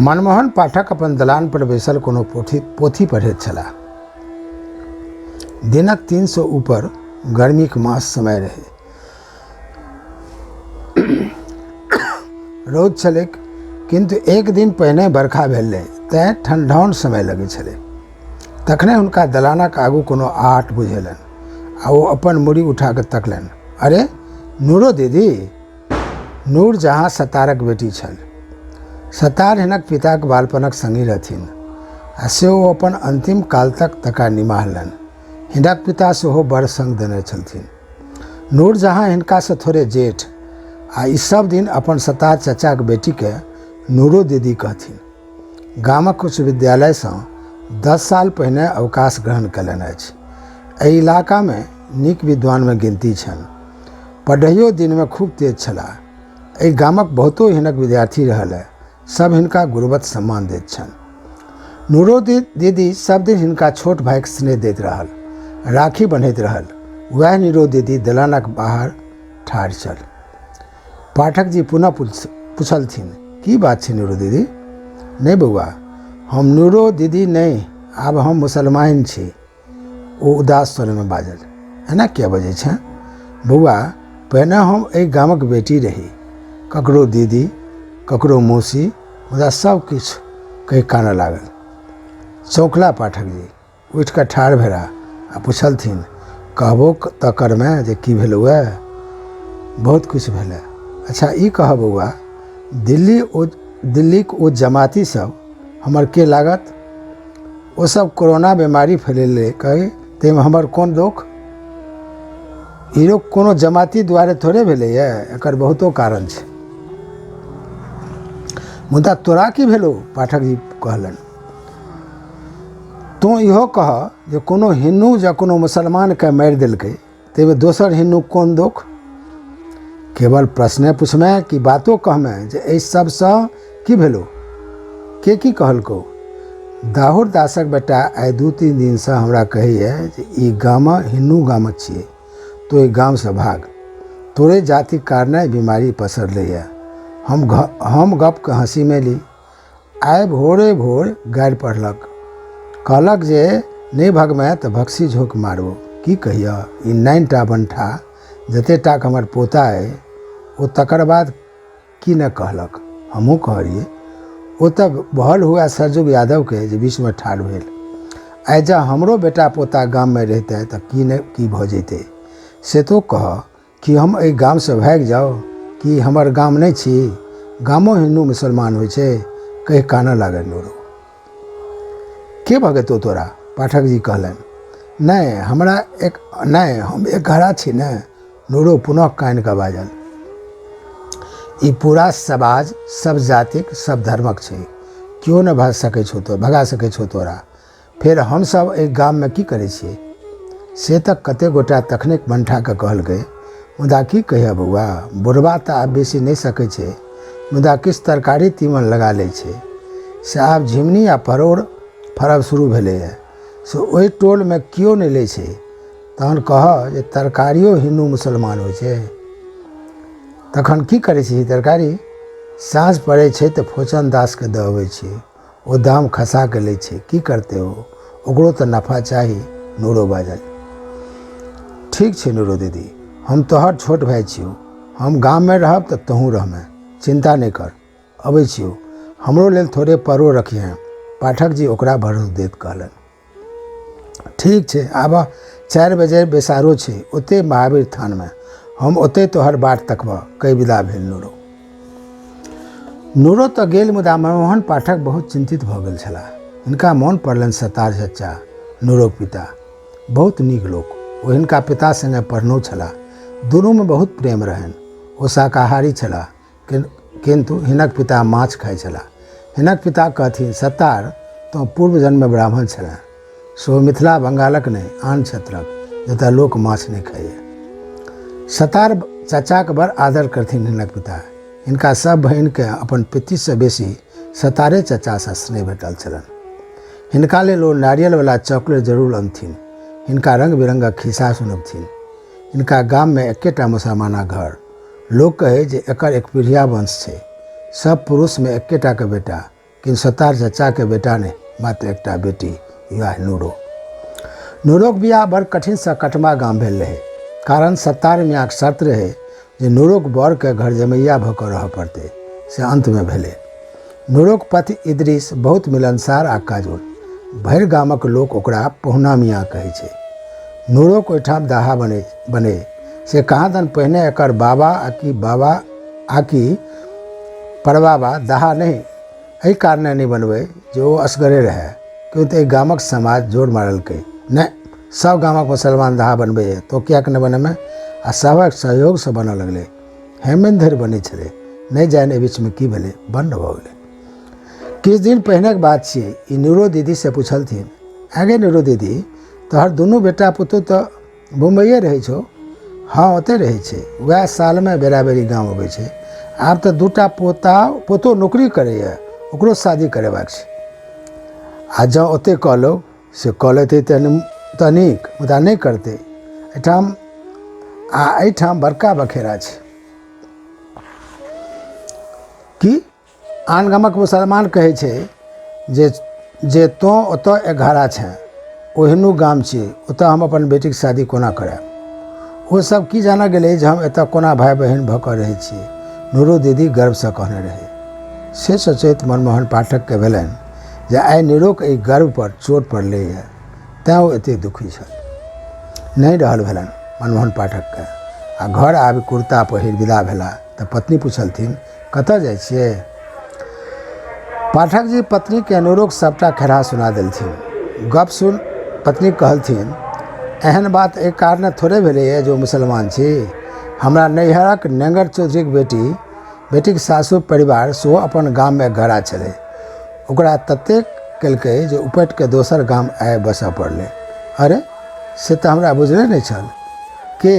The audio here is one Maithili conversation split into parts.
मनमोहन पाठक अपन दलान पर बैसल कोनो पोथी पोथी पढ़ैत छलाह। दिनक 3 सँ ऊपर गर्मीक मास समय रहै। रौद छलैक, किन्तु एक दिन पहिने बरखा भेल रहै, तेँ ठंढौन समय लगैत छलै। तखने हुनका दलानक आगू कोनो आहट बुझेलनि आ ओ अपन मूड़ी उठा कऽ तकलनि। अरे, नूरो दीदी! नूर जहाँ सत्तारक बेटी छल। सत्तार हिनक पिताक बालपनक संगी रहथिन आ से ओ अपन अंतिम काल तक तकरा निमाहलनि। हिनक पिता सेहो बड़ संग देने छलथिन। नूर जहाँ हिनकासँ थोड़े जेठ आ ई सब दिन अपन सत्तार चचाक बेटीकेँ नूरो दीदी कहथिन। गामक उच्च विद्यालयसँ 10 साल पहिने अवकाश ग्रहण कयलनि अछि। एहि इलाकामे नीक विद्वानमे गिनती छनि। पढ़ैयो दिनमे खूब तेज छलाह। एहि गामक बहुतो हिनक विद्यार्थी रहल-ए। सभ हिनका गुरुवत सम्मान दैत छनि। नूरो दीदी सभ दिन हिनका छोट भाइक स्नेह दैत रहल। राखी बन्हैत रहल। वएह नीरो दीदी दलानक बाहर ठाढ़ छल। पाठक जी पुनः पुछलथिन, की बात छै नूरो दीदी? नहि बौआ, हम नूरो दीदी नहि, आब हम मुसलमान छी। ओ उदास स्वरमे बाजल, एना किया बजै छेँ बौआ? पहिने हम एहि गामक बेटी रही, ककरो दीदी, ककरो मौसी, मुदा सब किछु कहि कानऽ लागल। चौंकला पाठक जी, उठि कऽ ठाढ़ भेला आ पुछलथिन, कहबो तऽ करमे जे की भेलौए? बहुत किछु भेलै। अच्छा ई कहऽ बौआ, दिल्ली ओ दिल्लीक ओ जमाती सब हमर के लागत? ओ सब कोरोना बेमारी फैलेलकै, ताहिमे हमर कोन दोख? ई रोग कोनो जमाती दुआरे थोड़े भेलैए, एकर बहुतो कारण छै। मुदा तोरा की भेलौ? पाठक जी कहलनि। तोँ इहो कह जे कोनो हिन्दू जँ कोनो मुसलमानकेँ मारि देलकै ताहिमे दोसर हिन्दूक कोन दोख? केवल प्रश्ने पुछमे कि बातो कहमे जे एहि सबसँ की भेलौ? के की कहलकौ? दाहुर दासक बेटा आइ 2-3 दिनसँ हमरा कहैए जे ई गाम हिन्दू गाम छियै, तोँ एहि गामसँ भाग। तोरे जातिक कारणे ई बीमारी पसरलैए। हम गपके हँसीमे ली। आइ भोरे भोर गारि पढ़लक। कहलक जे नहि भगमे तऽ भक्सी झोंकि मारबौ। की कहियह, ई नानिटा बंठा जते टाक हमर पोता अइ, ओ तकर बाद की ने कहलक। हमहूँ कहलियै। ओ तऽ बहल हुए सरजुग यादवके जे बीचमे ठाढ़ भेल। आइ जँ हमरो बेटा पोता गाममे रहितै तऽ की ने की भऽ जइतै। से तोँ कहऽ की हम एहि गामसँ भागि जाउ? की ई हमर गाम नहि छी? गामो हिन्दू मुसलमान होइ छै? कहि कानऽ लागल नूरो। के भगेतौ तोरा? पाठक जी कहलनि। नहि, हमरा एक नहि, हम एकघरा छी ने। नूरो पुनः कानि कऽ बाजल। ई पूरा समाज सब जातिक सब धर्मक छै। केओ नहि भगा सकै छौ तो भगा सकै छौ तोरा। फेर हमसभ एहि गाममे की करै छियै? से तऽ कतेक गोटा तखने बंठाके कहलकै, मुदा की कहियह बौआ, बुढ़बा तऽ आब बेसी नहि सकै छै, मुदा किछु तरकारी तीमन लगा लै छै। से आब झिमनी आ परोड़ फड़ब शुरू भेलैए, से ओहि टोलमे केओ नहि लै छै। तहन कहऽ जे तरकारियो हिन्दू मुसलमान होइ छै? तखन की करै छी तरकारी? साँझ पड़ै छै तऽ फोचन दासके दऽ अबै छियै। ओ दाम खसा कऽ लै छै। की करतै ओ? ओकरो तऽ नफा चाही। नूरो बाजल। ठीक छै नूरो दीदी, हम तोहर छोट भाय छियौ। हम गाममे रहब तऽ तोहूँ रहमे। चिन्ता नहि कर। अबै छियौ। हमरो लेल थोड़े परो रखिहेँ। पाठक जी ओकरा भरोस दैत कहलनि। ठीक छै, आबह। 4 बजे बैसारो छै ओतहि महावीर थानमे। हम ओतहि तोहर बाट तकबह। कहि विदा भेल नूरो। नूरो तऽ गेल मुदा मनमोहन पाठक बहुत चिन्तित भऽ गेल छलाह। हिनका मोन पड़लनि सत्तार चचा, नूरोक पिता। बहुत नीक लोक। ओ हिनका पिता संगे पढ़नहु छलाह। दुनूमे बहुत प्रेम रहनि। ओ शाकाहारी छलाह। किन्तु हिनक पिता माछ खाइ छलाह। हिनक पिता कहथिन, सत्तार, तोँ पूर्व जन्ममे ब्राह्मण छलेँ। सेहो मिथिला बंगालक नहि, आन क्षेत्रक, जतऽ लोक माछ नहि खाइए। सत्तार चचाक बड़ आदर करथिन हिनक पिता। हिनका सभ बहिनकेँ अपन पित्तीसँ बेसी सत्तारे चचासँ स्नेह भेटल छलनि। हिनका लेल ओ नारियलवला चॉकलेट जरूर अनथिन। हिनका रंग-बिरंगक खिस्सा सुनबथिन। हिनका गाममे एक्केटा मुसलमानक घर। लोक कहै जे एकर एक पीढ़िया वंश छै। सब पुरुषमे एक्केटाके बेटा। किन्तु सत्तार चचाके बेटा नहि, मात्र एकटा बेटी, इएह नूरो। नूरोक बियाह बड़ कठिनसँ कटमा गाम भेल रहै, कारण सत्तार मियाँक शर्त रहै जे नूरोक बरके घर जमैया भऽ कऽ रहऽ पड़तै। से अन्तमे भेलै। नूरोक पति इद्रिस बहुत मिलनसार आ काजुल। भरि गामक लोक ओकरा पहुना मियाँ कहै छै। नूरोक ओहिठाम दाहा बनै बनै से कहाँदन पहिने एकर बाबा आकि बाबा आकि परबाबा दाहा नहि एहि कारणे नहि बनबै जे ओ असगरे रहए, किन्तु एहि गामक समाज जोर मारलकै, नहि, सभ गामक मुसलमान दाहा बनबैए, तोँ किएक नहि बनेमे? आ सभक सहयोगसँ बनऽ लगलै। हेमनि धरि बनै छलै। नहि जानि एहि बीचमे की भेलै, बन्न भऽ गेलै। किछु दिन पहिनेक बात छियै, ई नूरो दीदीसँ पुछलथिन, आँय गे नूरो दीदी, तोहर दुनू बेटा पुतहु तऽ बम्बइए रहै छौ? हँ, ओतहि रहै छै। वएह सालमे बेरा-बेरी गाम अबै छै। आब तऽ दूटा पोता पोतो नौकरी करैए, ओकरो शादी करेबाक छै। आ जँ ओतहि कऽ लौ, से कऽ लेतै तऽ नीक, मुदा नहि करतै। एहिठाम आ एहिठाम बड़का बखेड़ा छै। की आन गामक मुसलमान कहै छै जे तोँ ओतऽ एकघारा छेँ, ओ हिन्दू गाम छियै, ओतऽ हम अपन बेटीक शादी कोना करायब? ओ सभ की जानऽ गेलै जे हम एतऽ कोना भाय-बहिन भऽ कऽ रहै छियै, नूरो दीदी गर्वसँ कहने रहै। से सोचैत मनमोहन पाठककेँ भेलनि जे आइ नूरोक एहि गर्वपर चोट पड़लैए, तेँ ओ एतेक दुखी छल। नहि रहल भेलनि मनमोहन पाठककेँ आ घर आबि कुर्ता पहिर विदा भेलाह तऽ पत्नी पुछलथिन, कतऽ जाइ छियै? पाठक जी पत्नीके अनुरोग सभटा खेरहा सुना देलथिन। गप सुनि पत्नी कहलथिन, एहन बात एहि कारणे थोड़े भेलैए जे ओ मुसलमान छी। हमरा नैहरक नेंगर चौधरीक बेटी बेटीक सासु परिवार सेहो अपन गाममे घरा छलै। ओकरा ततेक केलकै जे उपटि कऽ दोसर गाम आबि बसऽ पड़लै। अरे, से तऽ हमरा बुझले नहि छल। के?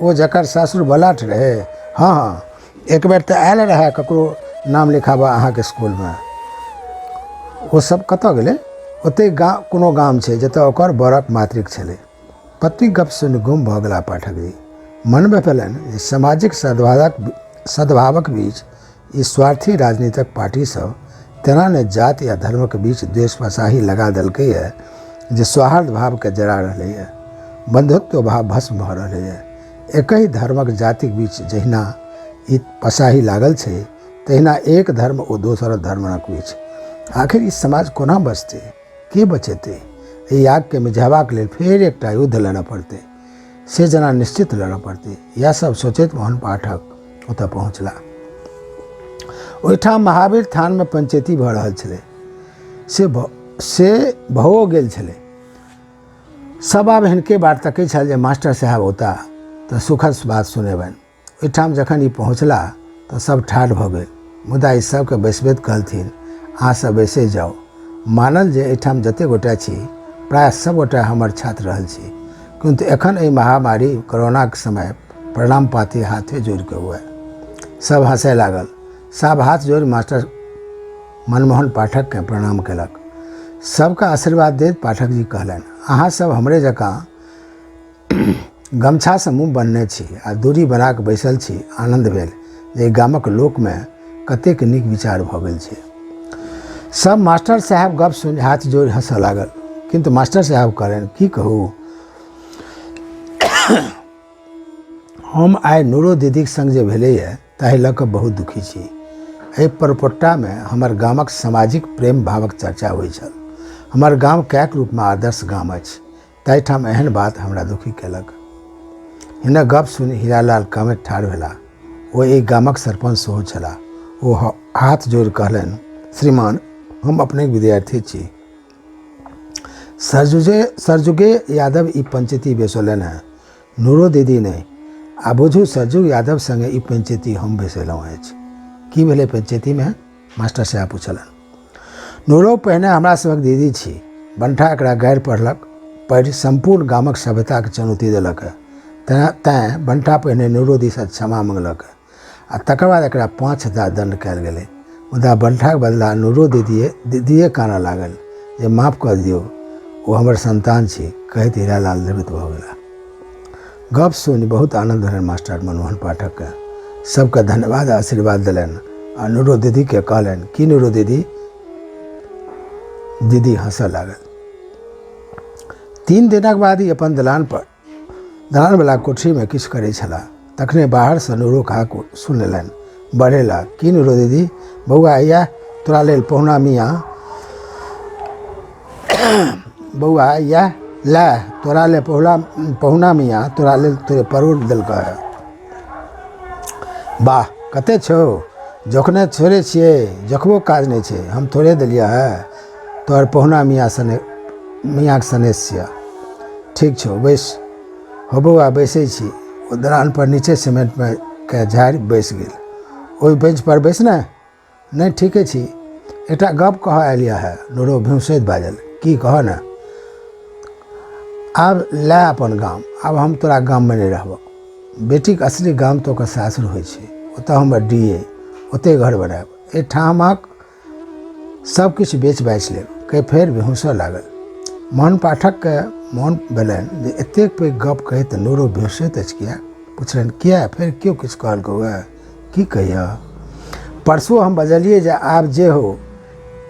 ओ जकर सासुर बलाट रहै? हँ हँ, एक बेर तऽ आयल रहए ककरो नाम लिखाबऽ अहाँके इसकुलमे। ओ सब कतऽ गेलै? ओतहि गाम कोनो गाम छै जतऽ ओकर बरक मातृक छलै। पत्नीक गप सुनि गुम भऽ गेलाह पाठकजी। मनमे भेलनि जे सामाजिक सद्भावक बीच ई स्वार्थी राजनीतिक पार्टी सब तेना ने जाति आ धर्मक बीच द्वेष पसाही लगा देलकैए जे सौहार्द भावके जरा रहलैए। बन्धुत्व भाव भस्म भऽ रहलैए। एकहि धर्मक जातिक बीच जहिना ई पसाही लागल छै तहिना एक धर्म ओ दोसर धर्मक बीच। आखिर ई समाज कोना बचतै? के बचेतै? एहि आगिके मिझेबाक लेल फेर एकटा युद्ध लड़ऽ पड़तै। से जेना निश्चित लड़ऽ पड़तै। इएह सब सोचैत मोहन पाठक ओतऽ पहुँचला। ओहिठाम महावीर थानमे पंचैती भऽ रहल छलै। से भओ गेल छलै। सब आब हिनके बाट तकै छल जे मास्टर साहेब औता तऽ सुखद बात सुनेबनि। ओहिठाम जखन ई पहुँचला तऽ सब ठाढ़ भऽ गेल, मुदा ई सबके बैसबैत कहलथिन, अहाँ सब बैसै जाउ। मानल जे एहिठाम जतेक गोटे छी प्रायः सब गोटे हमर छात्र रहल छी, किन्तु एखन एहि महामारी कोरोनाक समय प्रणाम पाती हाथे जोड़ि कऽ हुए। सब हँसय लागल। सब हाथ जोड़ि मास्टर मनमोहन पाठककेँ प्रणाम केलक। सबके आशीर्वाद दैत पाठक जी कहलनि, अहाँ सब हमरे जकाँ गमछासँ मुँह बन्हने छी आ दूरी बना कऽ बैसल छी। आनन्द भेल जे एहि गामक लोकमे कतेक नीक विचार भऽ गेल छै। सब मास्टर साहेब गप सुनि हाथ जोड़ि हँसऽ लागल, किन्तु मास्टर साहेब कहलनि, की कहू, हम आइ नूरो दीदीक संग जे भेलैए ताहि लऽ कऽ बहुत दुखी छी। एहि परोपट्टामे हमर गामक सामाजिक प्रेम भावक चर्चा होइ छल। हमर गाम कैक रूपमे आदर्श गाम अछि, ताहिठाम एहन बात हमरा दुखी केलक। हिनक गप सुनि हीरालाल कामैत ठाढ़ भेलाह। ओ एहि गामक सरपंच सेहो छलाह। ओ हाथ जोड़ि कहलनि, श्रीमान, हम अपनेक विद्यार्थी छी। सरजुगे यादव ई पंचैती बैसौलनि हेँ, नूरो दीदी नहि। आ बुझू सरजुग यादव संगे ई पंचैती हम बैसेलहुँ अछि। की भेलै पंचैतीमे? मास्टर साहेब पुछलनि। नूरो पहिने हमरा सभक दीदी छी। बंठा एकरा गारि पढ़लक, पढ़ि सम्पूर्ण गामक सभ्यताके चुनौती देलक। तैँ बंठा पहिने नूरो दीसँ क्षमा मङ्गलक आ तकर बाद एकरा 5000 दण्ड कयल गेलै। मुदा बंठाक बदला नूरो दीदीए कानऽ लागल जे माफ कऽ दियौ, ओ हमर सन्तान छी, कहैत हीरालाल द्रवित भऽ गेलाह। गप सुनि बहुत आनन्द भेलनि मास्टर मनमोहन पाठककेँ। सबके धन्यवाद आ आशीर्वाद देलनि आ नूरो दीदीकेँ कहलनि, की नूरो दीदी, दीदी हँसऽ लागल। 3 दिनक बाद ई अपन दलानपर दलानवला कोठरीमे किछु करै छलाह। तखने बाहरसँ नूरोक हाक सुनि लेलनि। बढ़ेला, की नूरो दीदी, बौआ इएह तोरा लेल पहुना मियाँ, बौआ इएह लए तोरा लेल पहुना मियाँ तोरा लेल तोरे परोड़ देलकऽ हँ। वाह कते छौ, जोखने थोड़े छियै, जोखबो काज नहि छै, हम थोड़े देलियै हँ, तोहर पहुना मियाँ सने मियाँके सनेस छियऽ। ठीक छौ बैस। हौ बौआ बैसै छी। ओ दलानपर नीचे सीमेंटमे के झाड़ि बैस गेल। ओहि बेंचपर बैस ने। नहि ठीके छी। एकटा गप कहऽ आयलियै हँ। नूरो भिउसैत बाजल। की कहऽ ने। आब लए अपन गाम। आब हम तोरा गाममे नहि रहबऽ। बेटीक असली गाम तऽ ओकर सासुर होइ छै। ओतऽ हमर डीह अइ। ओतहि घर बनायब। एहिठामक सब किछु बेच बाचि लेब। कहि फेर बिहुँसऽ लागल। मोहन पाठककेँ मोन भेलनि जे एतेक पैघ गप कहैत नूरो बिहुँसैत अछि किएक? पुछलनि, किएक? फेर केओ किछु कहलकौए? की कहियह? परसू हम बजलियै जे आब जे हो,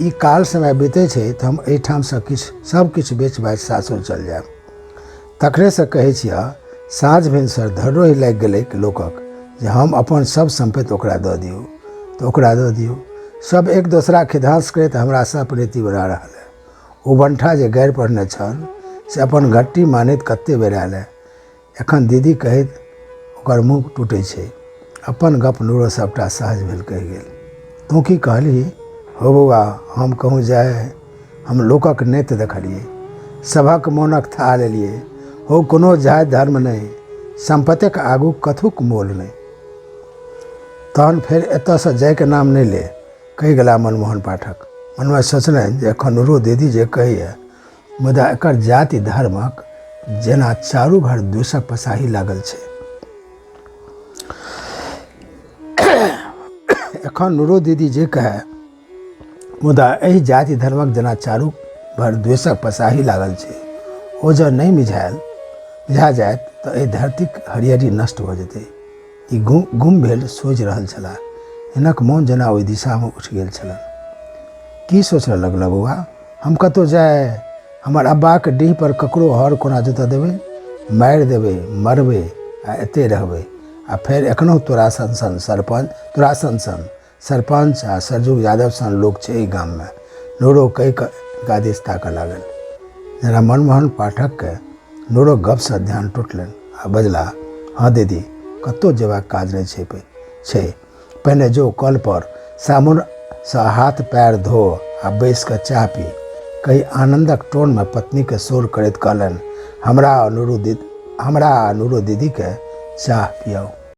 ई काल समय बीतै छै तऽ हम एहिठामसँ किछु सब किछु बेच बाचि सासुर चल जायब। तखनेसँ कहै छियह, साँझ भिनसर धर्रोहि लागि गेलैक लोकक जे हम अपन सब सम्पत्ति ओकरा दऽ दियौ तऽ ओकरा दऽ दियौ। सब एक दोसरा खिधांस करैत हमरासँ अपनैती बना रहल अइ। ओ बंठा जे गारि पढ़ने छल से अपन घट्टी मानैत कते बेर आयल अइ। एखन दीदी कहैत ओकर मुँह टूटै छै। अपन गप नूरो सबटा सहज भेल कहि गेल। तोँ की कहलही? हौ बौआ, हम कहूँ जाय? हम लोकक नेत देखलियै। सभक मोनक थाह लेलियै। हौ कोनो जाति धर्म नहि। सम्पत्तिक आगू कथूक मोल नहि। तहन फेर एतऽसँ जाइके नाम नहि ले। कहि गेला मनमोहन पाठक। मनमे सोचलनि जे एखन नूरो दीदी जे कहैए मुदा एकर जाति धर्मक जेना चारू भर द्वेषक पसाही लागल छै। एखन नूरो दीदी जे कहए मुदा एहि जाति धर्मक जेना चारू भर द्वेषक पसाही लागल छै, ओ जँ नहि मिझा जायत तऽ एहि धरतीक हरियरी नष्ट भऽ जेतै। ई गुम भेल सोचि रहल छलाह। हिनक मोन जेना ओहि दिशामे उठि गेल छलनि। की सोचऽ लगलह बौआ? हम कतहु जाय? हमर अब्बाक डीह पर ककरो हर कोना जोतऽ देबै? मारि देबै, मरबै आ एतहि रहबै। आ फेर एखनहु तोरा सन सन सरपंच, तोरा सन सन सरपंच आ सरजुग यादव सन लोक छै एहि गाममे। नूरो कहि कऽ हिनका दिस ताकऽ लागल। जेना मनमोहन पाठककेँ नूरोक गपसँ ध्यान टुटलनि आ बजलाह, हँ दीदी, कतहु जेबाक काज नहि छै छै। पहिने जो कलपर साबुनसँ हाथ पएर धो आ बैसि कऽ चाह पी। कहि आनन्दक टोनमे पत्नीकेँ सोर करैत कहलनि, हमरा आ नूरो दीदीकेँ चाह पियाउ।